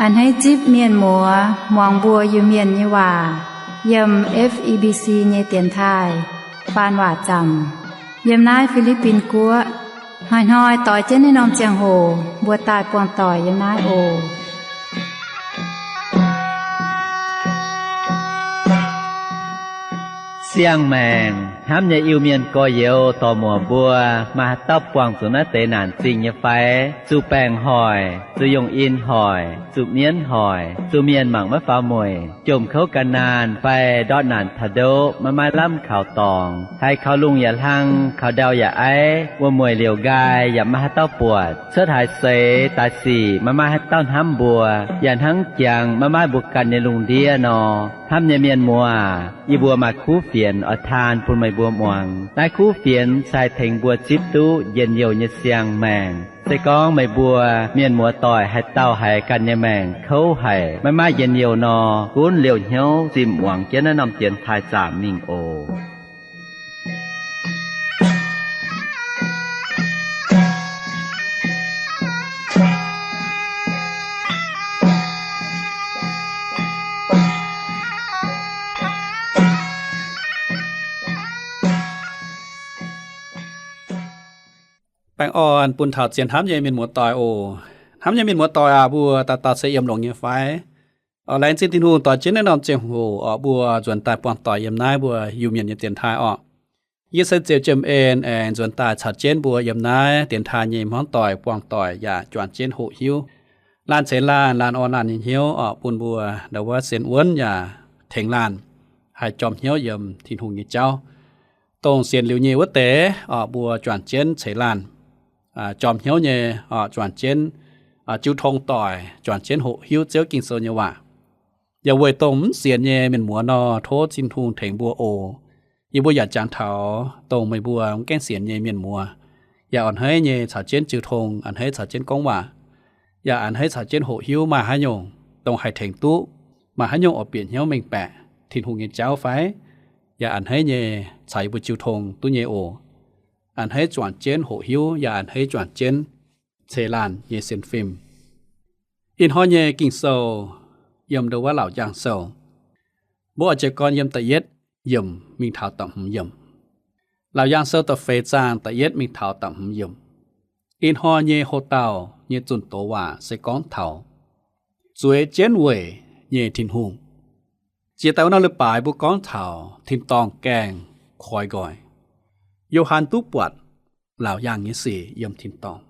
A'hneiv zipv mienh muoz muangx mbuo Iu-Mienh nyei waac yiem F E B C nyei dienx taaih faan waac zaamc yiem naaiv Fi^li^bin Guoqv. Hnoi-hnoi doix jienv naaiv norm ziangh hoc mbuo daaih buangh doic yiem naaiv oc. Siang-maengc hnamv nyei Iu-Mienh gorx-youz dorc-muoc mbuo, maaih haaix dauh buangh zuqc naaiv deix naanc zingh nyei fai? Zuqc baengc hoic, zuqc yongh in hoic, zuqc mienv hoic, zuqc mienh mangc maiv faaux mueic, jomc kouv gan naanh fai ndortv naanc taux ndoqv maiv maaih lamh kaux dorngx, haiz kaux lungh yaac hlang, kaux ndau yaac aiv, wuom-mueic liouc nqaai yaac maiv maaih haaix dauh buatc, cuotv haaix seix daaih sic maiv maaih haaix dauh hnamv mbuo, yaac hnangv jangx maiv maaih mbuo ganh nyei lungh ndiev nor. Hnamv nyei mienh muoz, yie mbuo maaih kuv fienx oix taan bun meih mbuo muangx. Naaiv kuv fienx se haih tengx mbuo zipv duqv njien-youh nyei siang-maengc. Se gorngv meih mbuo mienh muoz-doic haaix dauh haiz ganh nyei maengc kouv haic, maiv maaih njien-youh nor, gunv liouh hnyouv zinh muangx jienv naaiv norm dienx taaih zaamc mingh oc. Baengh orn bun taux zien hnamv nyei mienh muoz-doic oc. Hnamv nyei mienh muoz-doic aac, mbuo dauh dauh se yiem longx nyei fai? Oc, laengz zingh Tin-Hungh doix jienv naaiv norm ziangh hoc oc, mbuo nzuonx daaih buangh doic yiem naaiv mbuo Iu-Mienh nyei dienx taaih oc. Yie se Ziouv Jiem En aengx nzuonx daaih caux jienv mbuo yiem naaiv dienx taaih nyei hmuangv doic buangh doic yaac juangc jienv hoqc hiuv laanh ceix laanh, laanh orn laanh nyei hnyouv oc, bun mbuo ndau wuov sienx wuonv yaac tengx laanh haih jorm hnyouv yiem Tin-Hungh nyei jauv. Dongh sienx liuz nyei wuov deix oc, mbuo juangc jienv ceix laanh, jorm hnyouv nyei oc, juangc jienv jiu tong doic, juangc jienv hoqc hiuv Ziouv Ging-Sou nyei waac. Yaac weic dongh mv sienx nyei mienh muoz nor, tov Tin-Hungh tengx mbuo oc. Yie mbuo yaac jangx taux dongh meih mbuo mv gaengh sienx nyei mienh muoz, yaac a'hneiv nyei caux jienv jiu tong, a'hneiv caux jienv gorngv waac, yaac a'hneiv caux jienv hoqc hiuv maaih haaix nyungc dongh haih tengx duqv, maaih haaix nyungc oix bieqc hnyouv mengh baeqc Tin-Hungh nyei jauv fai? Yaac a'hneiv nyei caux yie mbuo jiu tong duqv nyei oc. A'hneiv juangc jienv hoqc hiuv, yaac a'hneiv juangc jienv ceix laanh nyei sienx fim. Ih hnoi nyei Ging-Sou yiem ndau wuov Laauc Njaang Sou. Mbuo oix jiez gorn yiem da'yietv yiemc mingh taux da'hmz yiemc. Laauc Njaang Sou da'feix zaang da'yietv mingh taux da'hmz yiemc. Ih hnoi nyei hoc-dauh nyei zunh doz waac se gorngv taux zueiz jienv weic nyei Tin-Hungh. Jiex daaih wuov norm leiz-baaix mbuo gorngv taux tin-dorngh gaengh koi nqoi. Yo^han duqv buatc laauc yaangh nyei sic yiem tin-dorngh.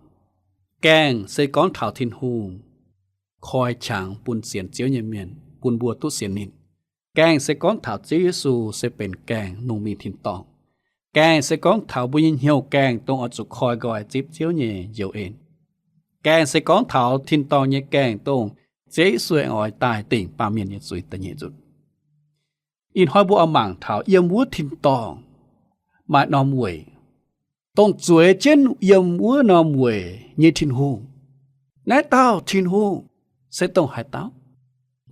Gaengh se gorngv taux Tin-Hungh koi qangx bun sienx Ziouv nyei mienh, bun mbuo duqv sienx ninh. Gaengh se gorngv taux Ziouv Yesu se benx gaengh lungh mingh tin-dorngh. Gaengh se gorngv taux mbuo nyei hnyouv gaengh dongh oix zuqc koi nqoi zipv Ziouv nyei njoux en. Gaengh se gorngv taux tin-dorngh nyei gaengh dongh Ziouv Yesu oix daaih dingc baamh mienh nyei zuiz da'nyeic nzunc. Ih hnoi mbuo oix mangc taux yiem wuov tin-dorngh maaih norm weic, dongh zueiz jienv yiem wuov norm weic nyei Tin-Hungh. Naaiv dauh Tin-Hungh se dongh haaix dauh?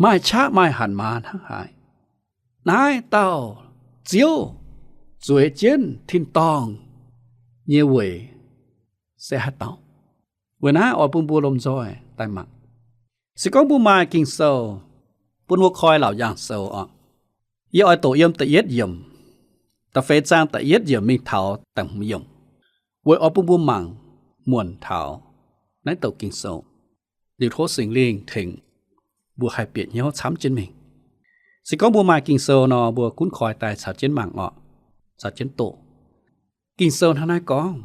Maaih qaqv maaih hanc maaz hnangv haaix? Naaiv dauh Ziouv zueiz jienv tin-dorngh nyei weic se haaix dauh? Weic naaiv oix bun mbuo lomh nzoih daaih mangc. Se gorngv mbuo maaih Ging-Sou, bun mbuo koi Laauc Njaang Sou oc. Yie oix doqc yiem da'yietv yiemc, da'feix zaang da'yietv yiemc mingh taux da'hmz yiemc, weic oix bun mbuo mangc muonc taux naaiv douc Ging-Sou. Liuz tov Singx Lingh tengx mbuo haih bieqc hnyouv camv jienv mingh. Se gorngv mbuo maaih Ging-Sou nor, mbuo gunv koi daaih caux jienv mangc oc, caux jienv doqc. Ging-Sou hnangv naaiv gorngv,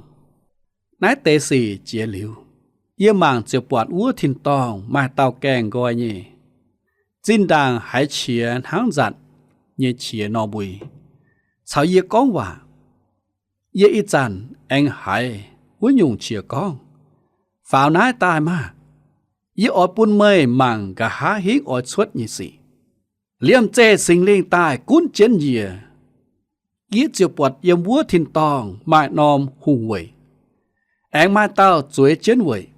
naaiv deix sic jiex liuz, yie mangc ziouc buatc wuov tin-dorngh maaih dauh gaengh nqoi nyei, zinh ndaangc haiz qiex hnangv nzatc nyei qiex nor mbui, caux yie gorngv waac. Yie ih zanc aengx haiz wuov nyungc qiex gorngv, Faaux naaiv daaih maah! Yie oix bun meih mangc nqa'haav hingv oix cuotv nyei sic. Liemh zeih Singx Lingh daaih gunv jienv yie, yie ziouc buatc yiem wuov tin-dorngh maaih norm hungh weic. Aengx maaih dauh zueiz jienv weic.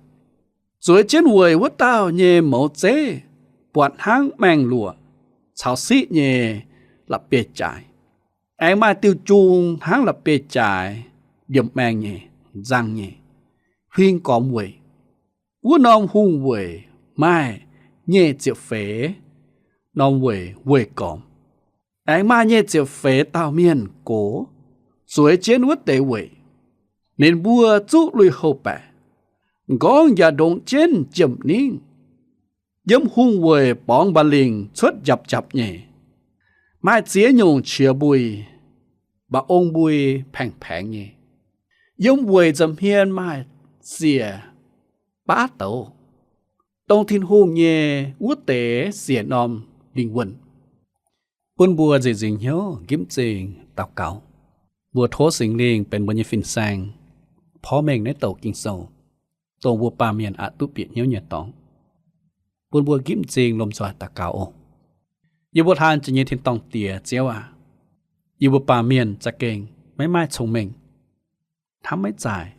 Zueiz jienv weic wuov dauh nyei mouz zeiv buatc hnangv maeng-luoqc caux siqv nyei la'bieiv-jaaix. Aengx maaih diuh jung hnangv la'bieiv-jaaix, ndiemh maeng nyei, nzang nyei, huing gormx weic. Wuov norm hungh weic maaih nyic ziepc feix norm weic weih gormx. Aengx maaih nyic ziepc feix dauh mienh gox zueiz jienv wuov deix weic. Ninh mbuo zuqv lui-houx baeqc, m'nqorngv yaac ndongx jienv jiem-ningv. Yiem hungh weic borngz mba'lingc cuotv njapc njapc nyeic. Maaih ziex nyungc qiex mbui, mba'ong mbui paengx-paengx nyei. Yiem weic nza'hmien maaih siec baav douz, dongh Tin-Hungh nyei wuov deix siec norm lingh wuonh. Bun mbuo nzieqc nzingc hnyouv nqipv m'zing daux gaux. Mbuo tov Singx Lingh benx mbuo nyei fin-saeng, porv mengh naaiv douc Ging-Sou, dongh mbuo baamh mienh aqc duqv bieqc hnyouv nyei dorngx. Bun mbuo nqipv m'zing lomh nzoih daux gaux oc. Yie mbuo hlan jiex nyei tin-dorngh Diex, Ziouv aac, yie mbuo baamh mienh za'gengh maiv maaih cong-mengh, hnamv maiv zaaic,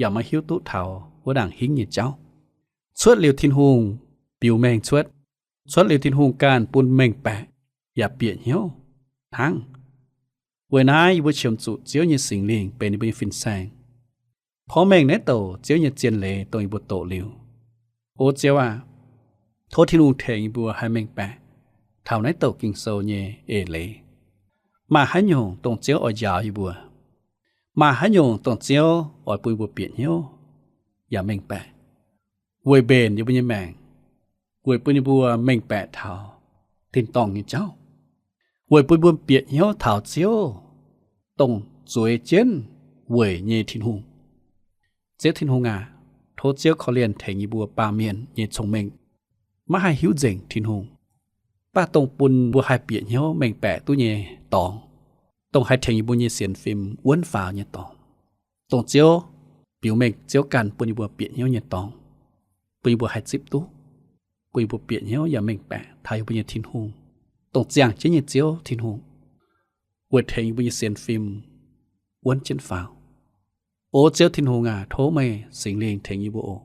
yaac maiv hiuv duqv taux wuov ndaangc hingv nyei jauv. Cuotv liuz Tin-Hungh biux mengh cuotv, cuotv liuz Tin-Hungh ganh bun mengh baeqc yaac bieqc hnyouv hnangv. Weic naaiv yie mbuo qiemx zuqc Ziouv nyei Singx Lingh benx yie mbuo nyei fin-saeng, porv mengh naaiv douc Ziouv nyei zien leiz dongh yie mbuo doqc liuz. O Ziouv aac, tov Tin-Hungh tengx yie mbuo haih mengh baeqc taux naaiv douc Ging-Sou nyei eix leiz. Maaih haaix nyungc dongh Ziouv oix njaaux yie mbuo? Maaih haaix nyungc dongh Ziouv oix bun yie mbuo bieqc hnyouv yaac mengh baeqc, weic mbenc yie mbuo nyei maengc, weic bun yie mbuo mengh baeqc taux tin-dorngh nyei jauv, weic bun mbuo bieqc hnyouv taux Ziouv, dongh zueiz jienv weic nyei Tin-Hungh? Ziouv Tin-Hungh aac, tov Ziouv korv-lienh tengx yie mbuo baamh mienh nyei cong-mengh, maiv haih hiuv nzengc Tin-Hungh, mv baac dongh bun mbuo haih bieqc hnyouv mengh baeqc duqv nyei dorngx, dongh haih tengx yie mbuo nyei sienx fim wuonv faaux nyei dorngx, dongh Ziouv biux mengh Ziouv ganh bun yie mbuo bieqc hnyouv nyei dorngx, bun yie mbuo haih zipv duqv, bun yie mbuo bieqc hnyouv yaac mengh baeqc taux yie mbuo nyei Tin-Hungh, dongh ziangh jienv nyei Ziouv Tin-Hungh, weic tengx yie mbuo nyei sienx fim wuonv jienv faaux. O Ziouv Tin-Hungh aac, tov meih Singx Lingh tengx yie mbuo oc,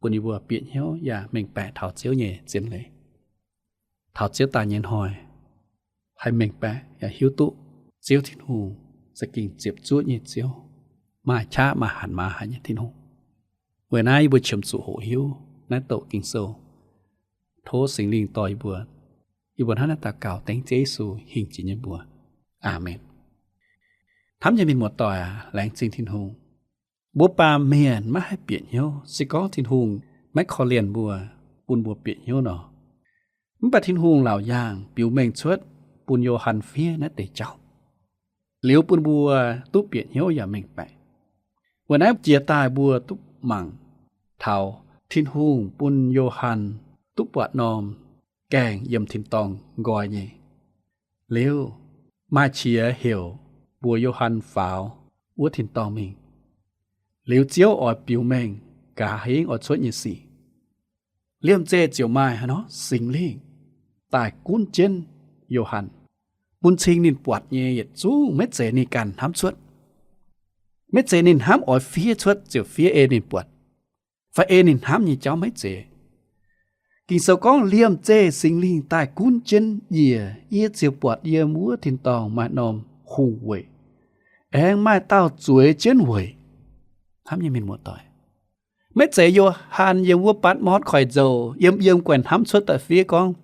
bun yie mbuo bieqc hnyouv yaac mengh baeqc taux Ziouv nyei zien leiz, taux Ziouv daaih nyei hnoi, haih mengh baeqc yaac hiuv duqv Ziouv Tin-Hungh za'gengh ziepc zuoqv nyei Ziouv, maaih qaqv maaih hatc maaz haic nyei Tin-Hungh. Weic naaiv yie mbuo qiemx zuqc hoqc hiuv naaiv douc Ging-Sou. Tov Singx Lingh dorh yie mbuo. Yie mbuo hnangv naaiv daux gaux dengv Ziouv Yesu hingh jiex nyei mbuox. Aamen. Hnamv nyei mienh muoz-doic aac, laengz zingh Tin-Hungh. Mbuo baamh mienh maiv haih bieqc hnyouv, se gorngv Tin-Hungh maiv korv-lienh mbuo, bun mbuo bieqc hnyouv nor, mv baac Tin-Hungh laauc yaangh biux mengh cuotv bun Yo^han fiev naaiv deix jauv, liuz bun mbuo duqv bieqc hnyouv yaac mengh baeqc. Weic naaiv jiex daaih mbuo duqv mangc taux Tin-Hungh bun Yo^han duqv buatc norm gaengh yiem tin-dorngh nqoi nyei. Liuz maaih qiex heuc mbuox Yo^han faaux wuov tin-dorngh mingh. Liuz Ziouv oix biux mengh nqa'haav hingv oix cuotv nyei sic. Liemh zeih ziouc maaih haaix nor Singx Lingh daaih gunv jienv Yo^han, bun cing ninh buatc nyei yietc zungv maiv zeiz ninh ganh hnamv cuotv, maiv zeiz ninh hnamv oix fiev cuotv ziouc fiev ei ninh buatc, fai ei ninh hnamv nyei jauv maiv zeiz. Ging-Sou gorngv liemh zeih Singx Lingh daaih gunv jienv yie, yie ziouc buatc yiem wuov tin-dorngh maaih norm hungh weic, aengx maaih dauh zueiz jienv weic. Hnamv nyei mienh muoz-doic, maiv zeiz Yo^han yiem wuov Baatv Mortv Koiv-Nzou yiem yiem guaih hnamv cuotv daaih fiev gorngv,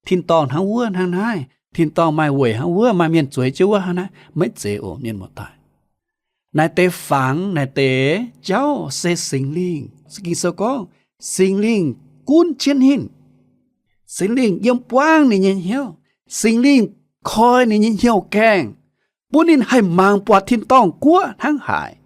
tin-dorngh hnangv wuov hnangv naaiv, tin-dorngh maaih weic hnangv wuov, maaih mienh zueiz jienv wuov hnangv naaiv. Maiv zeiz oc, mienh muoz-doic. Naaiv deix fangx, naaiv deix jauv se Singx Lingh. Ging-Sou gorngv, Singx Lingh gunv jienv ninh. Singx Lingh yiem buangv ninh nyei hnyouv. Singx Lingh koi ninh nyei hnyouv gaengh, bun ninh haih mangc buatc tin-dorngh guoqv hnangv haaix.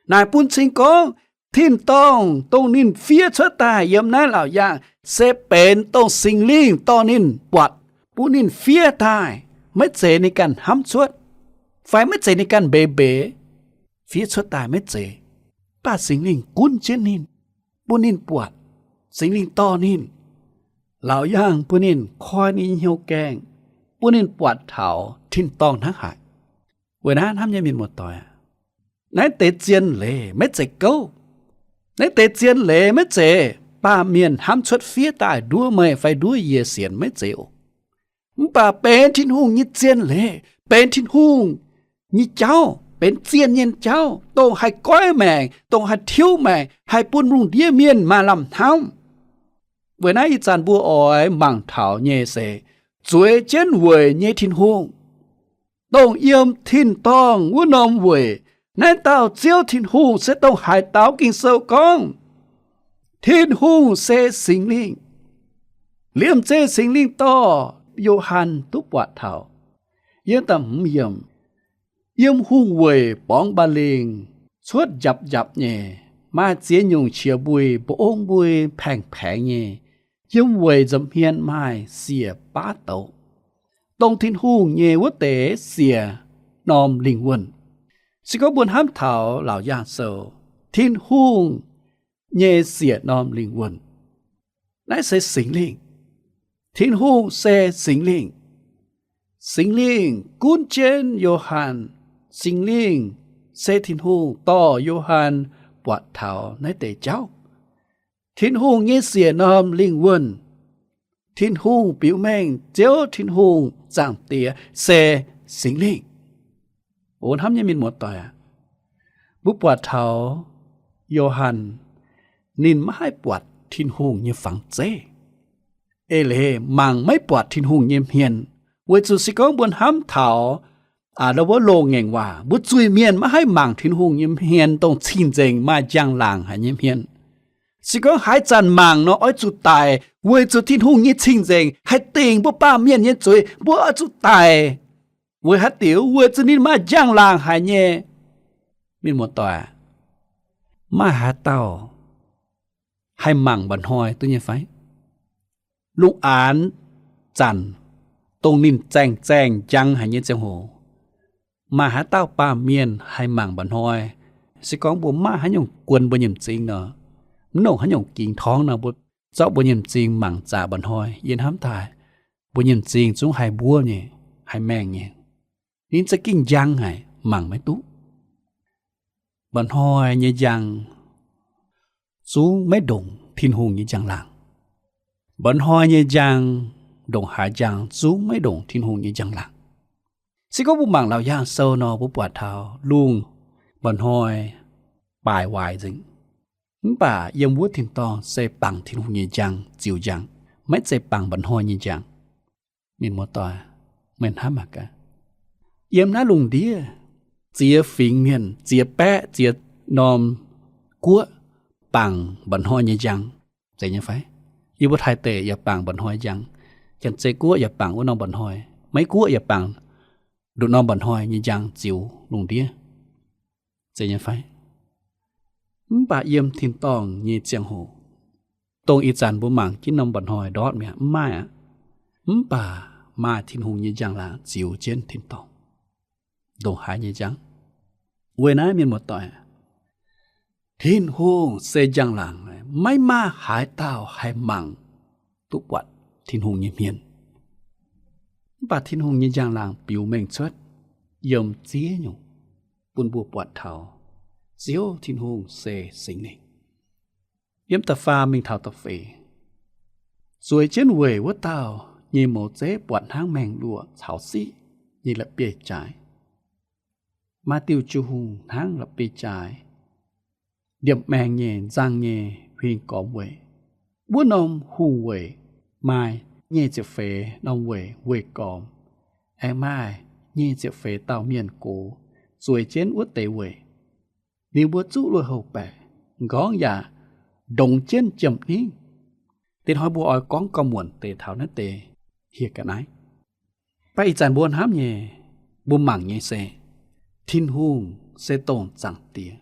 Naaic bun cing gorngv, tin-dorngh dongh ninh fiev cuotv daaih yiem naaiv laauc yaangh se benx dongh Singx Lingh dorh ninh buatc, bun ninh fiev daaih, maiv zeiz ninh ganh hnamv cuotv, fai maiv zeiz ninh ganh mbeix mbeix fiev cuotv daaih, maiv zeiz. Mv baac Singx Lingh gunv jienv ninh, bun ninh buatc. Singx Lingh dorh ninh, laauc yaangh bun ninh koi ninh nyei hnyouv gaengh, bun ninh buatc taux tin-dorngh hnangv haaix. Weic naaiv hnamv nyei mienh muoz-doic aac, naaiv deix zien leiz maiv zeiz gouv. Naaiv deix zien leiz maiv zeiz baamh mienh hnamv cuotv fiev daaih nduov meih fai nduov yie sienx, maiv zeiz oc. Mv baac benx Tin-Hungh nyei zien leiz, benx Tin-Hungh nyei jauv, benx zien nyei jauv, dongh haih goiv maengc, dongh haih tiuv maengc, haih bun lungh ndiev mienh maaih lamh hnamv. Weic naaiv ih zanc mbuo oix mangc taux nyei se zueiz jienv weic nyei Tin-Hungh, dongh yiem tin-dorngh wuov norm weic. Naaiv dauh Ziouv Tin-Hungh se dongh haaix dauh? Ging-Sou gorngv Tin-Hungh se Singx Lingh. Liemh zeih Singx Lingh dorh Yo^han duqv buatc taux, yiem da'hmz yiemc, yiem hungh weic borngz mba'lingc cuotv njapc njapc nyei, maaih ziex nyungc qiex mbui, mba'ong mbui, paengx paengx nyei. Yiem weic nza'hmien maaih siec baav douz, dongh Tin-Hungh nyei wuov deix siec norm lingh wuonh. Se gorngv mbuo hnamv taux Laauc Yaangh Sou, Tin-Hungh nyei siec norm lingh wuonh, naaiv se Singx Lingh. Tin-Hungh se Singx Lingh. Singx Lingh gunv jienv Yo^han. Singx Lingh se Tin-Hungh dorh Yo^han buatc taux naaiv deix jauv. Tin-Hungh nyei siec norm lingh wuonh, Tin-Hungh biux mengh Ziouv Tin-Hungh Zaangc Diex se Singx Lingh. O hnamv nyei mienh muoz-doic aac, mbuo buatc taux Yo^han, ninh maiv haih buatc Tin-Hungh nyei fangx zeiv. Eix leiz mangc maiv buatc Tin-Hungh nyei hmien. Weic zuqc se gorngv mbuo hnamv taux wuov loz-ngaengc waac, mbuo zuiz-mienh maiv haih mangc Tin-Hungh nyei hmien, dongh cing-nzengc maaih njang-laangc haic nyei hmien. Se gorngv haaix zanc mangc nor oix zuqc daic, weic zuqc Tin-Hungh nyei cing-nzengc haih dingc mbuo baamh mienh nyei zuiz, mbuo oix zuqc daic. Weic haaix diuc? Weic zuqc ninh maaih njang-laangc haic nyei. Mienh muoz-doic, maaih haaix dauh haih mangc mba'hnoi duqv nyei fai? Lungh aanx zanc, dongh ninh zaengh zaengh njang haic nyei ziangh hoc, maaih haaix dauh baamh mienh haih mangc mba'hnoi? Se gorngv mbuo maaih haaix nyungc guon mbuo nyei m'zing nor, mv nongc haaix nyungc gingx torngv nor, mbuo zorqv mbuo nyei m'zing mangc zaqc mba'hnoi, yie hnamv daaih mbuo nyei m'zing zungv haih mbuov nyei, haih maengh nyei. Ninh za'gengh njang haic, mangc maiv duqv. Mba'hnoi nyei njang zungv maiv ndongc Tin-Hungh nyei njang-laangc. Mba'hnoi nyei njang, ndongc haaix njang zungv maiv ndongc Tin-Hungh nyei njang-laangc. Se gorngv mbuo mangc Laauc Yaangh Sou nor, mbuo buatc taux lungh mba'hnoi baaix waaic nzengc, mv baac yiem wuov tin-dorngh se bangc Tin-Hungh nyei njang ziux njang, maiv zeiz bangc mba'hnoi nyei njang. Mienh muoz-doic, meih hnamv mangc gaax, yiem naaiv lungh ndiev ziex fingx mienh, ziex baeqv, ziex norm guoqv bangc mba'hnoi nyei njang, zeiz nyei fai? Yie mbuo Taiv deic yaac bangc mba'hnoi njang, Janx-Zei Guoqv yaac bangc wuov norm mba'hnoi, Meiv Guoqv yaac bangc nduqc norm mba'hnoi nyei njang ziux lungh ndiev, zeiz nyei fai? Mv baac yiem tin-dorngh nyei ziangh hoc, dongh ih zanc mbuo mangc jienv norm mba'hnoi ndortv mi'aqv, mv maaih aqv. Mv baac maaih Tin-Hungh nyei njang-laangc ziux jienv tin-dorngh. Ndongc haaix nyei njang? Weic naaiv mienh muoz-doic, Tin-Hungh se njang-laangc, maiv maaih haaix dauh haih mangc duqv buatc Tin-Hungh nyei hmien. Mv baac Tin-Hungh nyei njang-laangc biux mengh cuotv yiem ziex nyungc bun mbuo buatc taux Ziouv Tin-Hungh se Singx Lingh. Yiem da'faam mingh taux da'feix, zueiz jienv weic wuov dauh nyei mouz zeiv buatc hnangv maengh luoqc caux siqv nyei la'bieiv-jaaix. Maaih diuh jung-hungh hnangv la'bieiv-jaaix, ndiemh maengx nyei, nzang nyei, huingx gormx weic. Wuov norm hungh weic maaih nyic ziepc feix norm weic weih gormx. Aengx maaih nyic ziepc feix dauh mienh gox zueiz jienv wuov deix weic. Ninh mbuo zuqv lui-houx baeqc, m'nqorngv yaac ndongx jienv jiem-ningv. Dinh hnoi mbuo oix gorngv gorngv-muonc deix taux naaiv deix hieh ga'naaiv. Mv baac ih zanc mbuo hnamv nyei, mbuo mangc nyei se Tin-Hungh se dongh Zaangc Diex,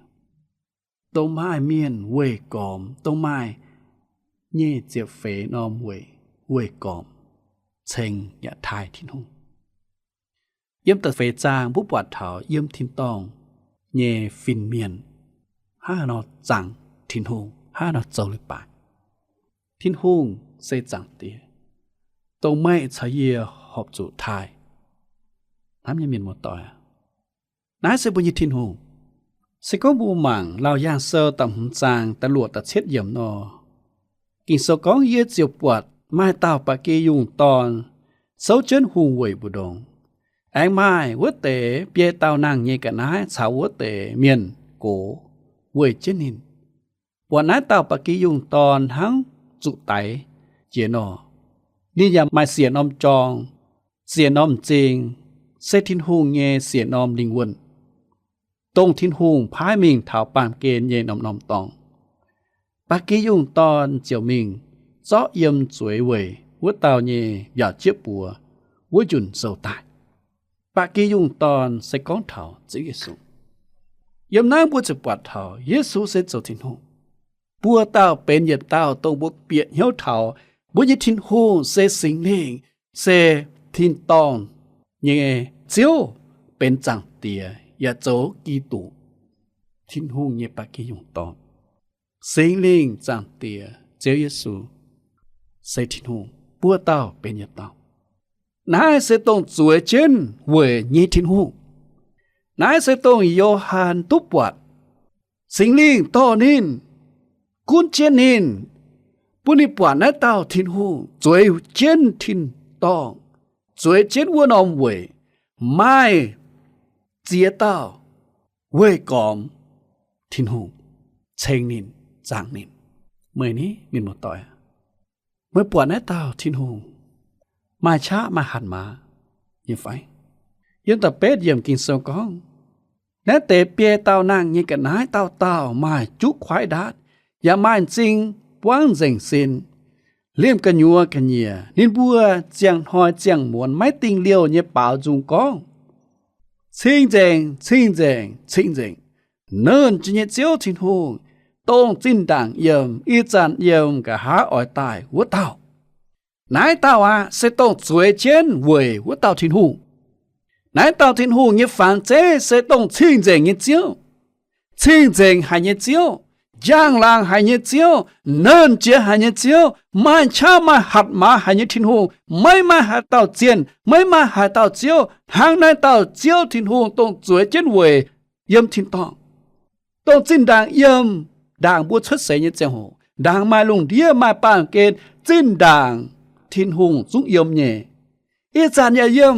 dongh maaih mienh weih gormx, dongh maaih nyic ziepc feix norm weic weih gormx, ceng yaac taaih Tin-Hungh. Yiem da'feix zaang mbuo buatc taux yiem tin-dorngh nyei fin-mienh hnangv haaix nor zaangc Tin-Hungh, hnangv haaix nor zoux leiz-baaix. Tin-Hungh se Zaangc Diex, dongh meih caux yie horpc zuqc taaih. Hnamv nyei mienh muoz-doic, naaiv se mbuo nyei Tin-Hungh. Se gorngv mbuo mangc Laauc Yaangh Sou da'hmz zaang da'luoqc da'cietv yiemc nor, Ging-Sou gorngv, yie ziouc buatc maaih dauh ba'gi yungh dorn souv jienv hungh weic mbu'ndongx. Aengx maaih wuov deix biei dauh nangh nyei ga'naaiv caux wuov deix mienh gox weih jienv ninh. Buatc naaiv dauh ba'gi yungh dorn hnangv zuqc daix jiex nor. Ninh yaac maaih siec norm jorng, siec norm m'zing, se Tin-Hungh nyei siec norm lingh wuonh, dongh Tin-Hungh paaiv mingh taux baamh gen nyei norm-norm dorngx. Ba'gi Yungh Dorn ziouc mingh zorqv yiem zueiz weic wuov dauh nyei mbiaauc jieqv buoz wuov njunc sou daaih. Ba'gi Yungh Dorn se gorngv taux Ziouv Yesu. Yiem naaiv mbuo ziouc buatc taux Yesu se zoux Tin-Hungh. Buo dauh benx yietc dauh, dongh mbuo bieqc hnyouv taux mbuo nyei Tin-Hungh se Singx Lingh, se tin-dorngh nyei Ziouv, benx Zaangc Diex yaac zoux Giduc, Tin-Hungh nyei Ba'gi Yungh Dorn. Singx Lingh, Zaangc Diex, Ziouv Yesu se Tin-Hungh, buo dauh benx yietc dauh. Naaiv se dongh zueiz jienv weic nyei Tin-Hungh. Naaiv se dongh Yo^han duqv buatc. Singx Lingh dorh ninh, gunv jienv ninh, bun ninh buatc naaiv dauh Tin-Hungh zueiz jienv tin-dorngh, zueiz jienv wuov norm weic, maaih ziex dauh weih gormx Tin-Hungh, ceng ninh, zaangc ninh. Meih ni, mienh muoz-doic, meih buatc naaiv dauh Tin-Hungh maaih qaqv maaih hatc maaz nyei fai? Yiem da'betv yiemc Ging-Sou gorngv, naaiv deix biei dauh nangh nyei ga'naaiv dauh dauh maaih juqv kuaaiv ndaatv, yaac maaih m'zing buangv nzengc sin, liemh gu'nyuoz ga'nyiec. Ninh mbuo ziangh hnoi ziangh muonz maiv dingh liouh nyei baaux nzung gorngv, Cing-nzengc, cing-nzengc, cing-nzengc, nernh jiex nyei Ziouv Tin-Hungh, dongh zinh ndaangc yiem, ih zanc yiem, nqa'haav oix daaih wuov dauh. Naaiv dauh aqv se dongh zueiz jienv weic wuov dauh Tin-Hungh. Naaiv dauh Tin-Hungh nyei fangx zeiv se dongh cing-nzengc nyei Ziouv. Cing-nzengc haic nyei Ziouv, njang-laangc haic nyei Ziouv, nernh jiex haic nyei Ziouv, maaih qaqv maaih hatc maaz haic nyei Tin-Hungh. Maiv maaih haaix dauh zienh, maiv maaih haaix dauh Ziouv hnangv naaiv dauh Ziouv Tin-Hungh, dongh zueiz jienv weic yiem tin-dorngh, dongh zinh ndaangc yiem, ndaangc mbuo cuotv seix nyei ziangh hoc, ndaangc maaih lungh ndiev maaih baamh gen, zinh ndaangc Tin-Hungh zungv yiem nyei. Ih zanc yaac yiem,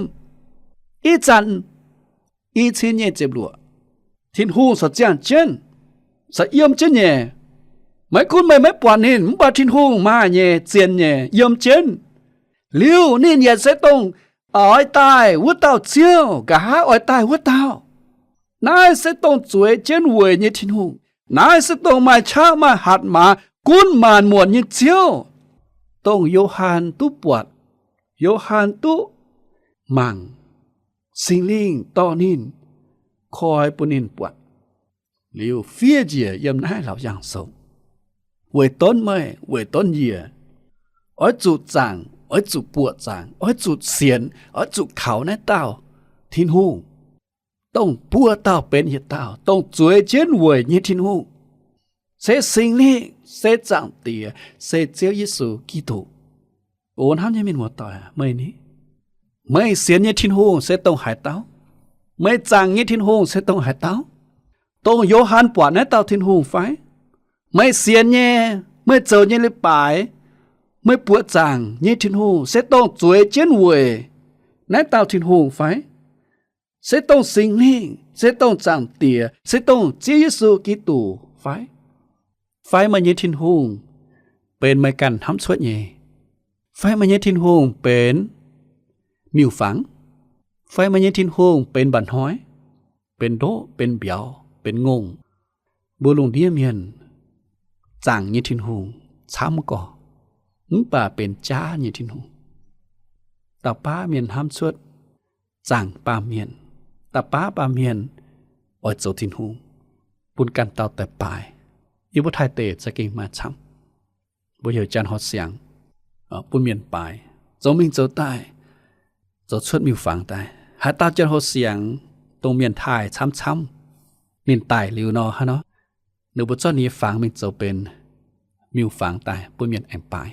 ih zanc i cin nyic ziepc luoqc, Tin-Hungh corc ziangh jienv, corc yiem jienv nyei. Maiv gunv meih maiv buatc ninh, mv baac Tin-Hungh maaih nyei, zien nyei, yiem jienv. Liuz ninh yaac se dongh oix daaih wuov dauh Ziouv, nqa'haav oix daaih wuov dauh. Naaiv se dongh zueiz jienv weic nyei Tin-Hungh. Naaiv se dongh maaih qaqv maaih hatc maaz, gunv maanc muotc nyei Ziouv, dongh Yo^han duqv buatc, Yo^han duqv mangc, Singx Lingh dorh ninh, koi bun ninh buatc. Liuz fiev njiec yiem naaiv Laauc Yaangh Sou, weic donv meih, weic donv yie, oix zuqc zaangc, oix zuqc buoqc zaangc, oix zuqc sienx, oix zuqc kaux naaiv dauh Tin-Hungh, dongh buo dauh benx yietc dauh, dongh zueiz jienv weic nyei Tin-Hungh, se Singx Lingh, se Zaangc Diex, se Ziouv Yesu Giduc. O hnamv nyei mienh muoz-doic, meih ni, meih sienx nyei Tin-Hungh se dongh haaix dauh? Meih zaangc nyei Tin-Hungh se dongh haaix dauh? Dongh Yo^han buatc naaiv dauh Tin-Hungh fai? Meih sienx nyei, meih zoux nyei leiz-baaix, meih buoqc zaangc nyei Tin-Hungh se dongh zueiz jienv weic naaiv dauh Tin-Hungh fai? Se dongh Singx Lingh, se dongh Zaangc Diex, se dongh Ziouv Yesu Giduc fai? Fai meih nyei Tin-Hungh benx meih ganh hnamv cuotv nyei? Fai meih nyei Tin-Hungh benx miuc-fangx? Fai meih nyei Tin-Hungh benx mba'hnoi, benx ndoqv, benx mbiauz, benx ngongh? Mbuo lungh ndiev mienh zaangc nyei Tin-Hungh camv gorx, mv baac benx jaav nyei Tin-Hungh. Dauh baav mienh hnamv cuotv zaangc baamh mienh, dauh baav baamh mienh oix zoux Tin-Hungh, bun ganh dauh daaih baaix. Yie mbuo Taiv deic za'gengh maaih camv. Mbuo heuc janx horh siangx, bun mienh baaix, zoux mingh zoux daaih, zoux cuotv miuc-fangx daaih. Haaix dauh janx horh siangx, dongh mienh taaih camv-camv, ninh daic liuz nor, hnangv nor, ninh mbuo zorqv ninh nyei fangx mingh zoux benx miuc-fangx daaih bun mienh aengx baaix.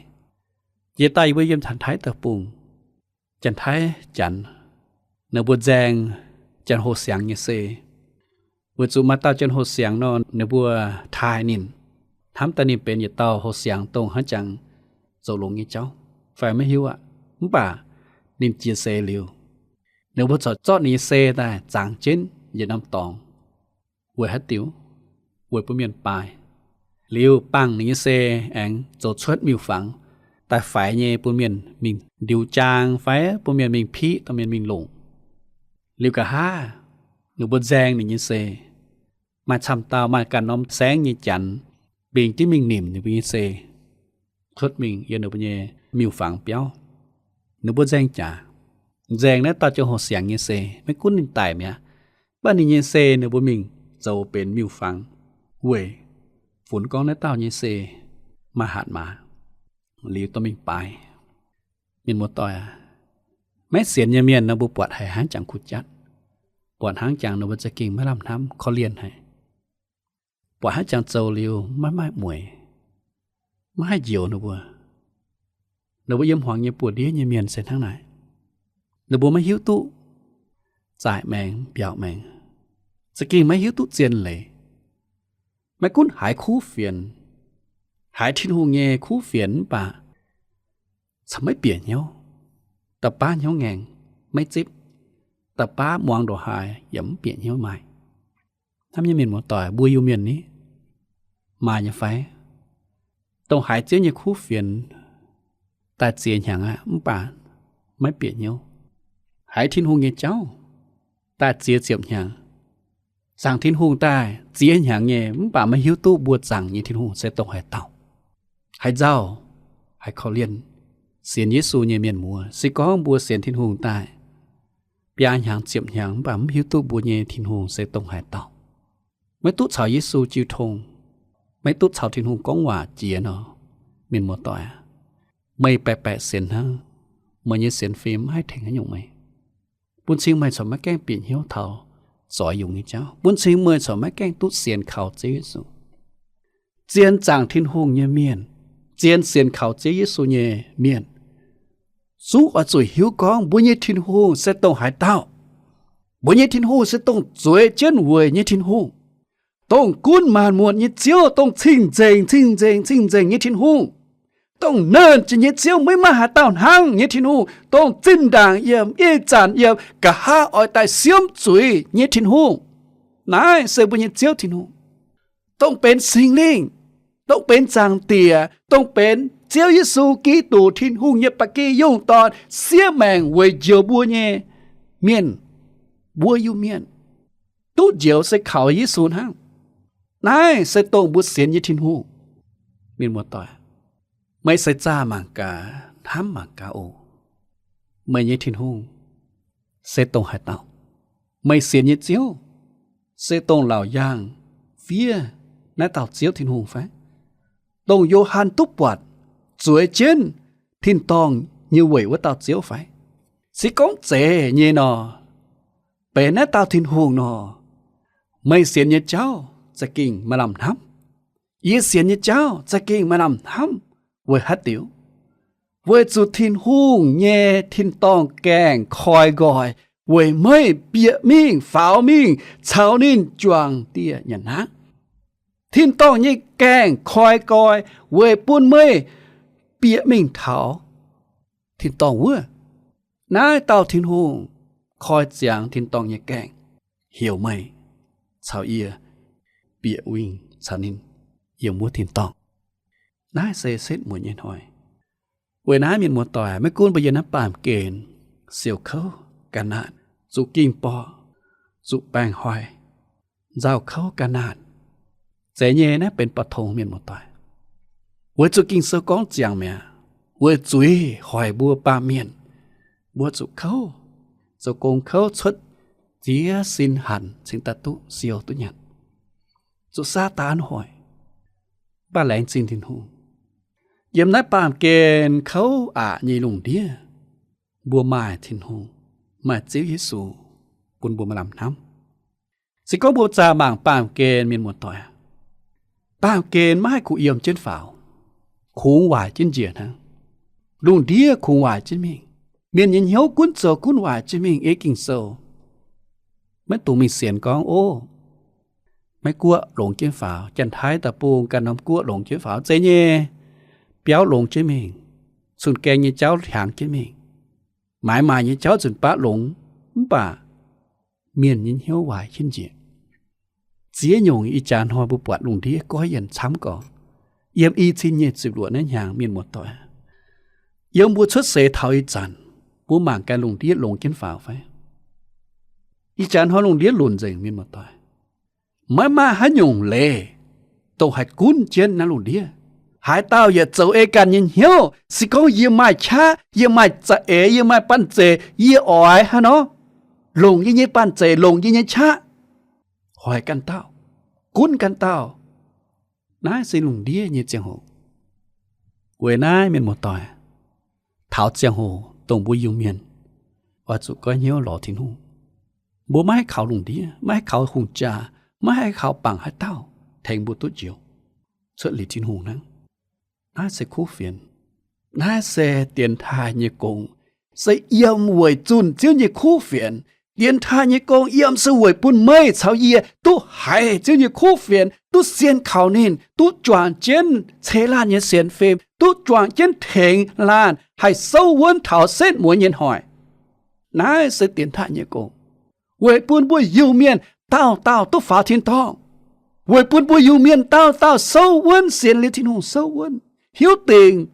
Jiex daaih yie mbuo yiem Janx-Taiv deic-bung, Janx-Taiv janx, ninh mbuo nzaeng janx horh siangx nyei sei. Weic zuqc maaih dauh janx horh siangx nor, ninh mbuo taaih ninh, hnamv daaih ninh benx yietc dauh horh siangx dongh hnangv jangx zoux longx nyei jauv fai maiv hiuv aqv. Mv baac ninh jiex seix liuz, ninh mbuo corc zorqv ninh nyei sei daaih zangx jienv yietc norm dorngx. Weic haaix diuc? Weic bun mienh baaix. Liuz bangh ninh nyei sei aengx zoux cuotv miuc-fangx, daaih faix nyei bun mienh mingh ndiux jaang fai bun mienh mingh piqv, dorh mienh mingh longc. Liuz nqa'haav ninh mbuo nzaeng ninh nyei sei, maaih camv dauh maaih ganh norm saengv nyei janx mbingx jienv mingh nimc ninh mbuo nyei sei, cuotv mingh yiem ninh mbuo nyei miuc-fangx biauv. Ninh mbuo nzaeng jaax, nzaeng naaiv dauh ziangh hoc siangx nyei sei. Maiv gunv ninh daic mi'aqv, mv baac ninh nyei sei ninh mbuo mingh zoux benx miuc-fangx weic funx gorngv naaiv dauh nyei sei maaih hatc maaz, liuz dorh mingh baaix. Mienh muoz-doic aac, maiv sienx nyei mienh nor mbuo buatc haiz hnangv jangx kuh jatv, buatc hnangv jangx ninh mbuo za'gengh maiv lamh hnamv, korv-lienh haic. Buatc hnangv jangx zoux liuz maiv maaih mueic, maiv haih njoux ninh mbuo. Ninh mbuo yiem hmuangx nyei buoz-ndiev nyei mienh se hnangv naaic. Ninh mbuo maiv hiuv duqv zaaic maengx mbiaauc maengx, za'gengh maiv hiuv duqv zien leiz. Maiv gunv haiz kuv fienx, haiz Tin-Hungh nyei kuv fienx mv baac camv maiv bieqc hnyouv, da'baav hnyouv ngaengc, maiv zipv, da'baav muangx ndongc haaix yaac mv bieqc hnyouv maaih. Hnamv nyei mienh muoz-doic, mbuo Iu-Mienh ni, maaih nyei fai? Dongh haiz Ziouv nyei kuv fienx daaih ziex hnyangx aqv mv baac maiv bieqc hnyouv, haiz Tin-Hungh nyei jauv daaih ziex ziepc hnyangx, zaangc Tin-Hungh daaih ziex hnyangx nyei mv baac maiv hiuv duqv mbuo zaangc nyei Tin-Hungh se dongh haaix dauh. Haaix nzauh, haiz korv-lienh. Sienx Yesu nyei mienh muoz, se gorngv mbuo sienx Tin-Hungh daaih biaa hnyangx ziepc hnyangx mv baac mv hiuv duqv mbuo nyei Tin-Hungh se dongh haaix dauh, maiv duqv caux Yesu jiu tong, maiv duqv caux Tin-Hungh gorngv waac jiex nor, mienh muoz-doic aac, meih baeqc baeqc sienx hnangv. Meih nyei sienx fim maiv haih tengx haaix nyungc meih. Bun cing meih corc maiv gaengh bieqc hnyouv taux zoix yungz nyei jauv. Bun cing meih corc maiv gaengh duqv sienx kaux Ziouv Yesu. Zien zaangc Tin-Hungh nyei mienh, zien sienx kaux Ziouv Yesu nyei mienh, zungv oix zuqc hiuv gorngv mbuo nyei Tin-Hungh se dongh haaix dauh. Mbuo nyei Tin-Hungh se dongh zueiz jienv weic nyei Tin-Hungh, dongh gunv maanc muotc nyei Ziouv, dongh cing-nzengc, cing-nzengc, cing-nzengc nyei Tin-Hungh, dongh nernh jiex nyei Ziouv, maiv maaih haaix dauh hnangv nyei Tin-Hungh, dongh zinh ndaangc yiem, ih zanc yiem, nqa'haav oix daaih siemv zuiz nyei Tin-Hungh. Naaiv se mbuo nyei Ziouv Tin-Hungh, dongh benx Singx Lingh, dongh benx Zaangc Diex, dongh benx Ziouv Yesu Giduc, Tin-Hungh nyei ba'gi yungh dorn, siev maengc weic njoux mbuo nyei mienh, mbuo Iu-Mienh. Duqv njoux se kaux Yesu hnangv. Naaiv se dongh mbuo sienx nyei Tin-Hungh. Mienh muoz-doic, meih se zaah mangc gaax, hnamv mangc gaax oc. Meih nyei Tin-Hungh se dongh haaix dauh? Meih sienx nyei Ziouv se dongh laauc yaangh fiev naaiv dauh Ziouv Tin-Hungh fai? Dongh Yo^han duqv buatc zueiz jienv tin-dorngh nyei weic wuov dauh Ziouv fai? Se gorngv zeiz nyei nor, benx naaiv dauh Tin-Hungh nor, meih sienx nyei jauv za'gengh maaih lamh hnamv. Yie sienx nyei jauv za'gengh maaih lamh hnamv. Weic haaix diuc? Weic zuqc Tin-Hungh nyei tin-dorngh gaengh koi nqoi weic meih bieqc mingh faaux mingh caux ninh juangc dieh nyanc hnaangx. Tin-dorngh nyei gaengh koi nqoi weic bun meih bieqc mingh taux tin-dorngh wuov. Naaiv dauh Tin-Hungh koi ziangx tin-dorngh nyei gaengh, heuc meih caux yie bieqc wingh caux ninh yiem wuov tin-dorngh. Naaiv se setv mueic nyei hnoi. Weic naaiv mienh muoz-doic, maiv gunv mbuo yiem naaiv baamh gen siouc kouv ga'naanh, zuqc ging-borqc, zuqc baengc hoic, nzauh kouv ga'naanh, zeiz nyei naaiv benx ba'tongx mienh muoz-doic. Weic zuqc Ging-Sou gorngv ziangx mi'aqv, weic zuiz hoic mbuo baamh mienh, mbuo zuqc kouv, zoux gong kouv cuotv ziex sin hanc cingx daaih duqv siou duqv nyanc, zuqc Saadaan hoic. Mv baac laengz zingh Tin-Hungh, yiem naaiv baamh gen kouv aqc nyei lungh ndiev, mbuo maaih Tin-Hungh, maaih Ziouv Yesu bun mbuo maaih lamh hnamv. Se gorngv mbuo zaah mangc baamh gen, mienh muoz-doic, baamh gen maiv haih kuh yiem jienv faaux, kungx waaic jienv njiec hnangv. Lungh ndiev kungx waaic jienv mingh. Mienh nyei hnyouv gunv zoux gunv waaic jienv mingh. Ei Ging-Sou, maiv dungx mingh sienx gorngv, ov, Meiv Guoqv longx jienv faaux, Janx-Taiv Deic-Bung ganh norm guoqv longx jienv faaux, zeiz nyei. Biauv longx jienv mingh, cun-gaeng nyei jauv hiaangx jienv mingh, maaiz maaic nyei jauv nzunc baav longx, mv baac mienh nyei hnyouv waaic jienv njiec. Ziex nyungc ih jaax hnoi mbuo buatc lungh ndiev goiv yienc camv gorx. Yiem i cin nyic ziepc luoqc naaiv hnyangx, mienh muoz-doic, Yiem mbuo cuotv seix taux ih zanc, mbuo mangc gaax lungh ndiev longx jienv faaux fai? Ih jaax hnoi lungh ndiev lunc nzengc, mienh muoz-doic. Maiv maaih haaix nyungc leiz dongh haih gunv jienv naaiv lungh ndiev. Haaix dauh yaac zoux ei ganh nyei hnyouv, se gorngv yie maaih qaqv, yie maaih za'eix, yie maaih banh zeic, yie oix haaix nor longc yie nyei banh zeic, longc yie nyei qaqv, hoic ganh dauh, gunv ganh dauh. Naaiv se lungh ndiev nyei ziangh hoc. Weic naaiv, mienh muoz-doic, taux ziangh hoc dongh mbuo Iu-Mienh oix zuqc goiv hnyouv lorz Tin-Hungh. Mbuo maiv haih kaux lungh ndiev, maiv haih kaux hungh jaa, maiv haih kaux bangc haaix dauh tengx mbuo duqv njoux, cuotv liuz Tin-Hungh hnangv. Naaiv se kuv fienx. Naaiv se dienx taaih nyei gong, se yiem weic zunh Ziouv nyei kuv fienx. Dienx taaih nyei gong yiem se weic bun meih caux yie duqv haiz Ziouv nyei kuv fienx, duqv sien kaux ninh, duqv juangc jienv ceix laanh nyei sienx fim, duqv juangc jienv tengx laanh haih souv wuonv taux setv mueiz nyei hnoi. Naaiv se dienx taaih nyei gong, weic bun mbuo Iu-Mienh dauh dauh duqv faaux tin-dorngh, weic bun mbuo Iu-Mienh dauh dauh souv wuonv, sienx liuz Tin-Hungh souv wuonv, hiuv dingc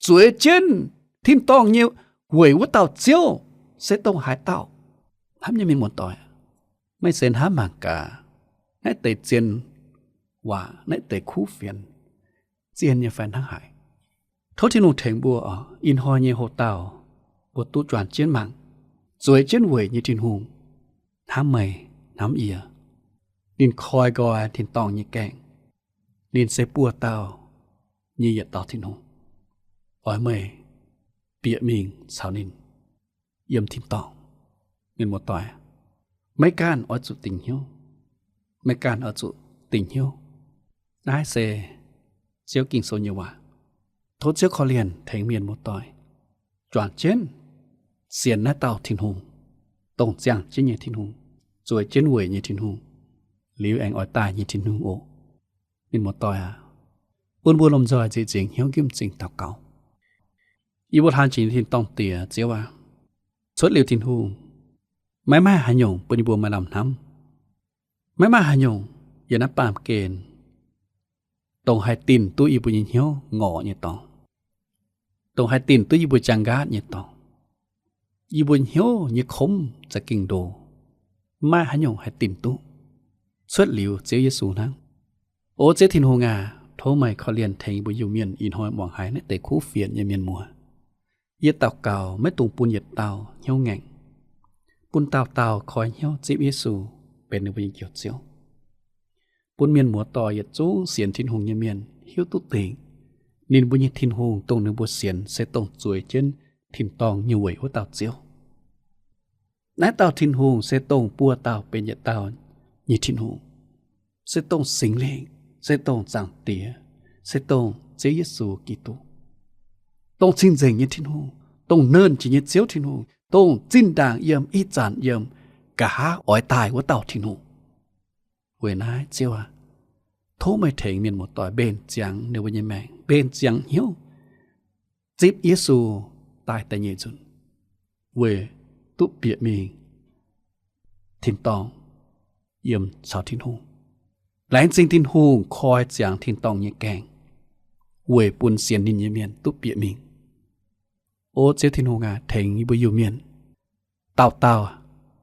zueiz jienv tin-dorngh nyei weic wuov dauh Ziouv se dongh haaix dauh. Hnamv nyei mienh muoz-doic, meih se hnamv mangc gaax, naaiv deix zien waac, naaiv deix kuv fienx, zien nyei fai hnangv haaix? Tov Tin-Hungh tengx mbuo oc, ih hnoi nyei hoc-dauh mbuo duqv juangc jienv mangc, zueiz jienv weic nyei Tin-Hungh hnamv meih, hnamv yie. Ninh koi nqoi tin-dorngh nyei gaengh. Ninh se buoz-dauh nyei yietc dauh Tin-Hungh. Oix meih bieqc mingh caux ninh yiem tin-dorngh. Mienh muoz-doic, maiv ganh oix zuqc dingc hnyouv. Maiv ganh oix zuqc dingc hnyouv. Naaiv se Ziouv Ging-Sou nyei waac. Tov Ziouv korv-lienh tengx mienh muoz-doic juangc jienv sienx naaiv dauh Tin-Hungh, dongh ziangh jienv nyei Tin-Hungh, zueiz jienv weic nyei Tin-Hungh, liuz aengx oix daaih nyei Tin-Hungh oc. Mienh muoz-doic aac, bun mbuo lomh nzoih nzieqc nzingc hnyouv nqimv zingh daux gaux. Yie mbuo hlaang jiex nyei tin-dorngh Diex, Ziouv aac, cuotv liuz Tin-Hungh, maiv maaih haaix nyungc bun yie mbuo maaih lamh hnamv. Maiv maaih haaix nyungc yiem naaiv baamh gen, dongh haih dinh duqv yie mbuo nyei hnyouv ngorc nyei dorngx, dongh haih dinh duqv yie mbuo jaang nqaatv nyei dorngx. Yie mbuo hnyouv nyei komv za'gengh ndoh, maiv maaih haaix nyungc haih dinh duqv, cuotv liuz Ziouv Yesu hnangv. O Ziouv Tin-Hungh aac, tov meih korv-lienh tengx yie mbuo Iu-Mienh ih hnoi muangx haiz naaiv deix kuv fienx nyei mienh muoz. Yie daux gaux maiv dungx bun yietc dauh hnyouv ngaengc, bun dauh dauh koi hnyouv zipv Yesu benx ninh mbuo nyei Njoux Ziouv. Bun mienh muoz-doic yietc zungv sienx Tin-Hungh nyei mienh hiuv duqv dingc, ninh mbuo nyei Tin-Hungh dongh ninh mbuo sienx se dongh zueiz jienv tin-dorngh nyei weic wuov dauh Ziouv. Naaiv dauh Tin-Hungh se dongh buo dauh benx yietc dauh nyei Tin-Hungh, se dongh Singx Lingh, se dongh Zaangc Diex, se dongh Ziouv Yesu Giduc, dongh cing-nzengc nyei Tin-Hungh, dongh nernh jiex nyei Ziouv Tin-Hungh, dongh zinh ndaangc yiem, ih zanc yiem, nqa'haav oix daaih wuov dauh Tin-Hungh. Weic naaiv Ziouv aac, tov meih tengx mienh muoz-doic mbenc ziangx ninh mbuo nyei maengc, mbenc ziangx hnyouv, zipv Yesu daaih da'nyeic nzunc, weic duqv bieqc mingh tin-dorngh yiem caux Tin-Hungh. Laengz zingh Tin-Hungh koi ziangx tin-dorngh nyei gaengh, weic bun sienx ninh nyei mienh duqv bieqc mingh. O Ziouv Tin-Hungh aac, tengx yie mbuo Iu-Mienh dauh dauh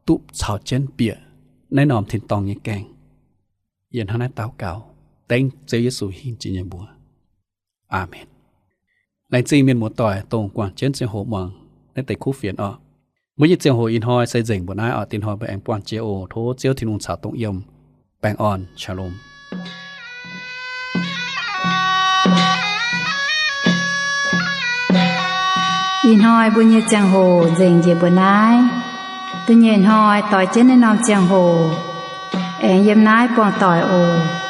duqv caux jienv bieqc naaiv norm tin-dorngh nyei gaengh. Yie hnangv naaiv daux gaux dengv Ziouv Yesu hingh jiex nyei mbuox. Aamen. Laengz zingh mienh muoz-doic dongh guangc jienv ziangh hoc muangx naaiv deix kuv fienx orqc. Mbuo nyei ziangh hoc ih hnoi se nzengc mbuo naaiv orqc. Dinh hnoi mbuo aengx buangh jiex oc. Tov Ziouv Tin-Hungh caux dongh yiem. Baengh orn, Shalom. Ih hnoi mbuo nyei ziangh hoc nzengc njiec mbuo naaiv. Da'nyeic hnoi doix jienv naaiv norm ziangh hoc aengx yiem naaiv buangh doic oc.